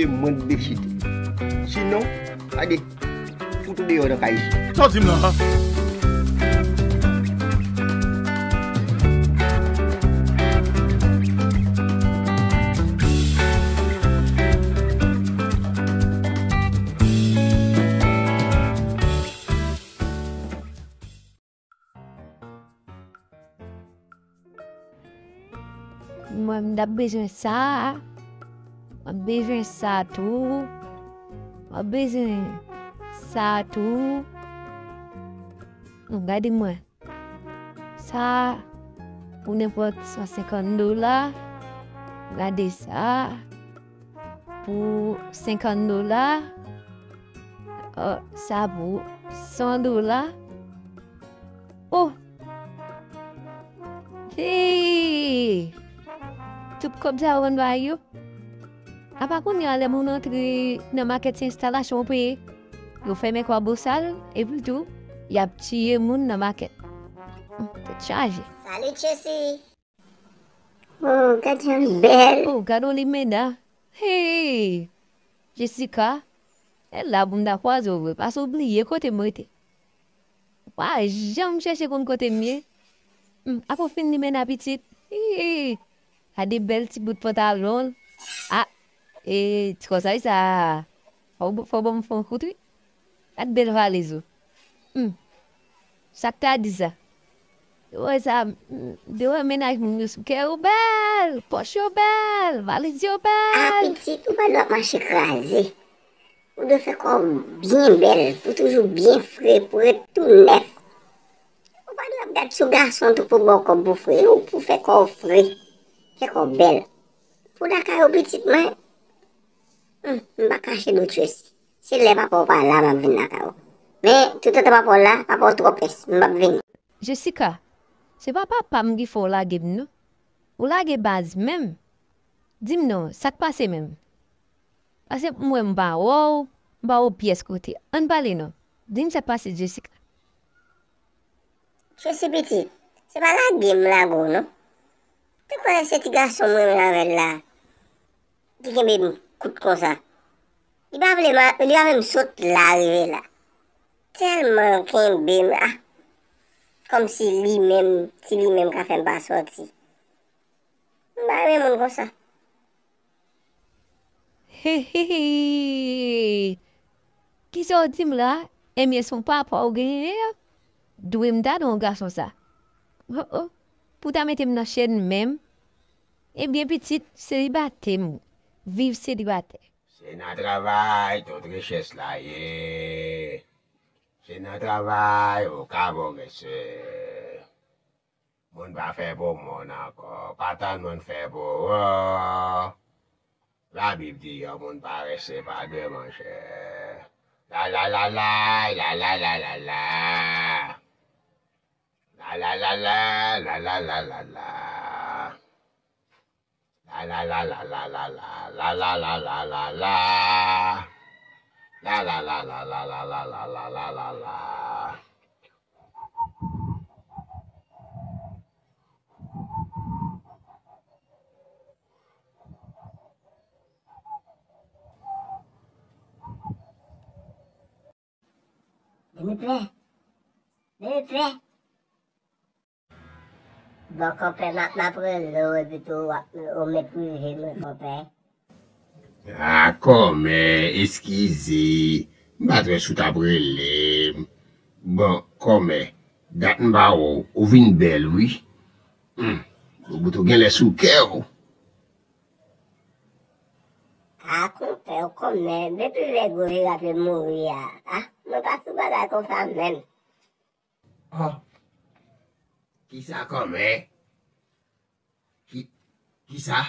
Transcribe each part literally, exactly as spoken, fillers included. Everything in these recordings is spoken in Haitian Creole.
Mwen dechite. Sinon, gade, fout ou deyò nan kay isi. Sa w di m la? Mwen, m t ap bezwen sa a. M ap bezwen sa a tou. M ap bezwen sa a tou. Non, gade mwen. Sa a, pou nenpòt san senkant dola. Gade sa a, pou senkant dola. Ò, sa pou san dola. Oh! Hey! Tout kòb sa yo konn bay yo. Apa kounye a lè moun antre nan makèt se enstalasyon w peye. Yo fèmen kwabosal, epi tou, y ap tiye moun nan makèt. Hmm, tèt chaje. Salut, Chessy. Oh, gad jan l bèl. Oh, gad on limena. Hey! Jessica, e la pou m ta kwaze w vre, paske w bliye kote m rete. Ou pa janm chèche konn kote m ye. Hmm, apa w fin limena pitit? Hi! Gade bèl ti bout pantalon. Ah, e ti kòsay sa. Fò w, fò w ban m fè yon kout wi. Gad bèl valiz ou. Hmm. Sa k ta di sa? Depi w wè sa, depi w wè mennaj moun yo sou kè yo bèl, pòch yo bèl, valiz yo bèl. Ah, pitit, ou pa dwe ap mache kraze. Ou dwe fè kò w byen bèl, pou toujou byen fre, pou ret tou nèf. Ou pa dwe ap gad sou gason tou pou ba w kòb pou fre, ou pou fè kò w fre, fè kò w bèl. Pou lakay ou pitit mwen, hmm, m pa kache dotchesi. Se lè papa w pa la m ap vin lakay ou. Men, toutotan papa w la, papa w twò pès, m p ap vini. Jessica, se pa papa m ki fè w lage m non. Ou lage baz menm. Di m non, sa k pase menm? Paske m wè m pa wè w, m pa wè w pyès kote. Ann pale non. Di m sa k pase, Jessica. Chessy pitit, se pa lage m lage w non. Te kwè se ti gason m renmen avè l la ki kenbe m kout konsa. Li pa vle m, li pa vle m sot la rive la. Tèlman l kenbe m, ah, kòmsi li menm, si li menm ka fè m pa sòti. M pa renmen moun konsa. He, he, he. Kisa w di m la? Ebyen, se yon papa w genyen an? Dwe m ta dwe yon gason sa. Oh, oh. Pou ta mete m nan chèn menm? Ebyen, pitit, selibatè m. Viv selibatè. Se nan travay tout richès la ye. Se nan travay ou ka pwogrese. Moun pa fè pou moun ankò, pa tann moun fè pou ou. Labib di yon moun parese pa dwe manje. La la la la, la la la la la. La la la la, la la la la la. La la la la la la la, la la la la la la. La la la la la la la la la la la. Depi prè. Depi prè. Bon, konpè, m ap, m ap rele w, epi tou, w ap, ou meprize mwen, konpè. A, kòmè, eskize, m pa t wè si w t ap rele m. Bon, kòmè, dat m pa wè w, ou vin bèl, wi. Hum, ou bout ou genlè sou kè w. A, konpè, kòmè, depi lè gwo jira te mouri a, a, mwen pa sou bagay konsa menm. Oh. Kisa kòmè? Ki, kisa?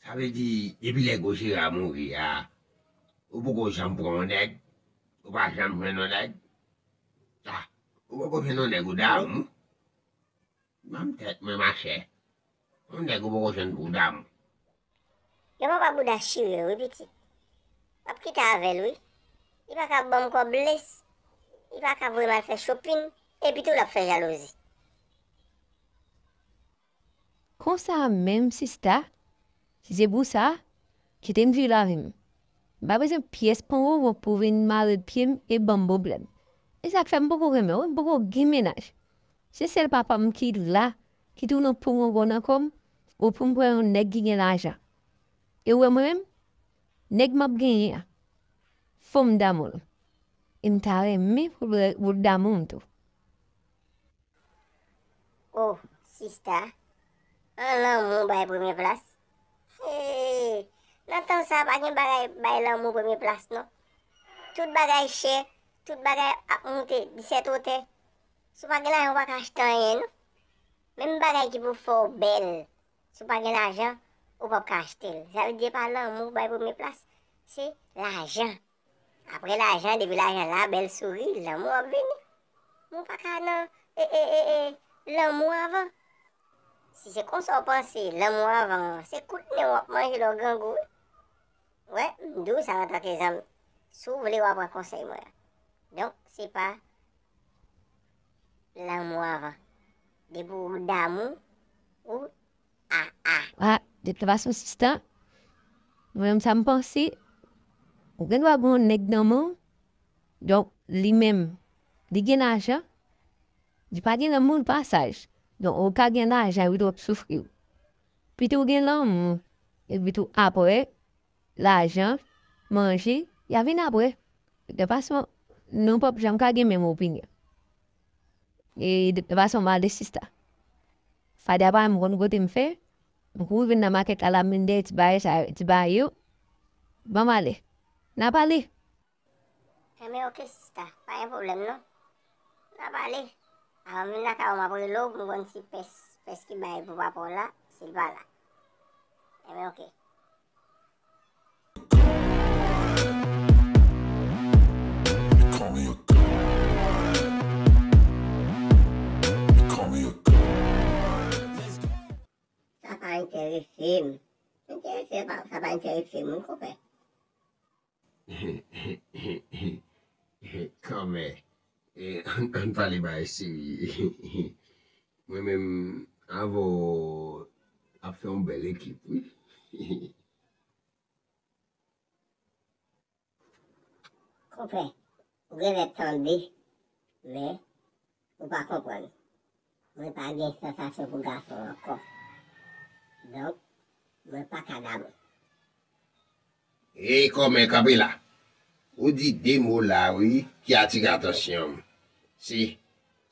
Sa vle di, depi lè gwo jira mouri a, ou poko janm pran yon nèg? Ou pa janm jwenn yon nèg? Ah, ou poko jwenn yon nèg ou damou? Manm tèt mwen, machè. Yon nèg ou poko jwenn pou w damou. Yon papa bouda chire wi, pitit. M ap kite avè l, wi. Li pa ka ban m kòb les. Li pa ka voye m al fè chopin. Epi tou, l ap fè jalouzi. Konsa menm, sista. Si se pou sa, kite m viv lavi m. M pa bezwen pyès pongongon pou vin mare pye m e ban m pwoblèm. E sa k fè m poko renmen w, m poko gen mennaj. Se sèl papa m ki la, ki tounen pongongon nan kò m, ou pou m pran yon nèg ki gen lajan. E ou wè mwen menm, nèg m ap genyen an, fò m damou l. E m ta renmen pou l, pou l damou m tou. Oh, sista, an lanmou bay premye plas? Hey, nan tan sa pa gen bagay bay lanmou premye plas non. Tout bagay chè, tout bagay ap moute disèt wotè. Si w pa gen lajan, ou pa ka achte anyen non. Menm bagay ki pou fè w bèl, si w pa gen lajan, ou p ap ka achte l. Sa vle di e pa lanmou bay premye plas, se lajan. Apre lajan, depi lajan la, bèl souri, lanmou ap vini. Men w pa ka nan e, e, e, e, lanmou avan. Si se konsa w panse, lanmou avan, se kout nen w ap manje lè w grangou wi. Wè, m di w sa antanke zanmi. Si w vle, w a pran konsèy mwen an. Donk, se pa lanmou avan. Depi w damou, ou a a. A, de tout fason, sista, mwen menm sa m panse, ou gen dwa gen yon nèg nan men w, donk, li menm, li gen lajan, li pa gen lanmou, li pa saj. Donk, ou ka gen lajan, epi tou w ap soufri. Pito w gen lanmou, epi tou apre, lajan, manje, y a vin apre. De fason, nou p ap janm ka gen menm opinyon. E de fason, m ale sista. Fada pa m konn kote m fè. M kouri vin nan makèt la, la m vin dèyè ti bagay sa yo, ti bagay yo. Ban m ale. N a pale. Enben oke sista, pa gen pwoblèm non. N a pale. Avan m vin lakay ou m ap rele w pou m konn si pès, pès ki bay pou papa w la, si l pa la. Enben oke. Sa pa enterese m. Enterese pa, sa pa enterese m wi konpè. Kòmè, ann pale bagay serye. Mwen menm avè w ap fè yon bèl ekip wi. Konpè, ou genlè tande, men ou pa konprann. Mwen pa gen sansasyon pou gason ankò. Donk, mwen pa ka damou. Ey kòmè kanpe la. Ou di de mo la wi ki atire atansyon m. Se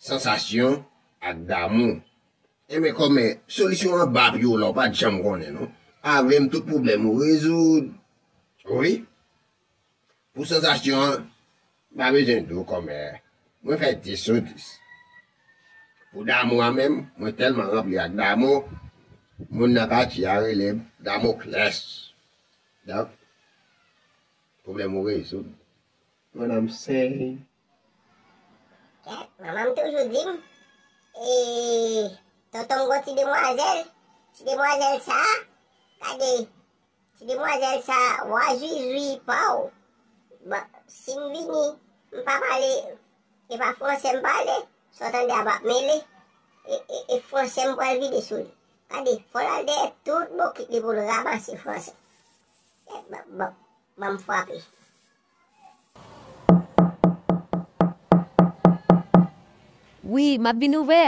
sansasyon ak damou. Enben kòmè, solisyon anba pye w la ou pa t janm konnen non. Avè m tout pwoblèm ou rezoud. Wi. Pou sansasyon an, m pa bezwen di w kòmè mwen fè dis sou dis. Pou damou an menm, mwen tèlman ranpli ak damou, moun nan katye a rele m Damoklès. Donk, pwoblèm ou rezoud. Mwen nan m sèy. Kèt, manman m toujou di m, e, tonton m gon ti demwazèl, ti demwazèl sa, gade, ti demwazèl sa, wa zwizwi pa w. Bon, si m vini, m pa pale, e pa fransè m pale, sa w tande a p ap mele, e, e, e fransè m pral vide sou li. Gade, fò l al dèyè tout bokit li pou l ranmase fransè. Kèt, bon, bon, bon, m frape. Wi, m ap vin ouvè.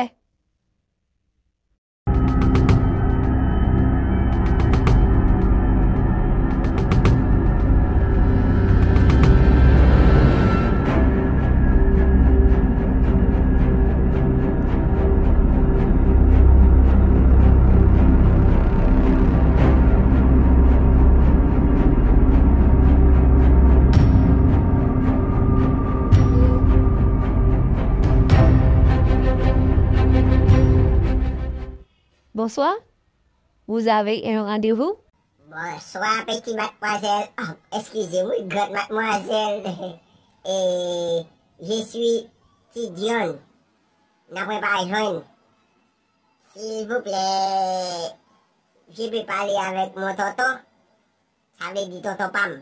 Bonsoir. Vous avez un rendez-vous? Bonsoir, petit mademoiselle. Oh, excusez-moi, grande mademoiselle. Et je suis Tidion. N ap pa jwenn. S'il vous plaît, je peux parler avec mon tonton? Sa vle di tonton pa m.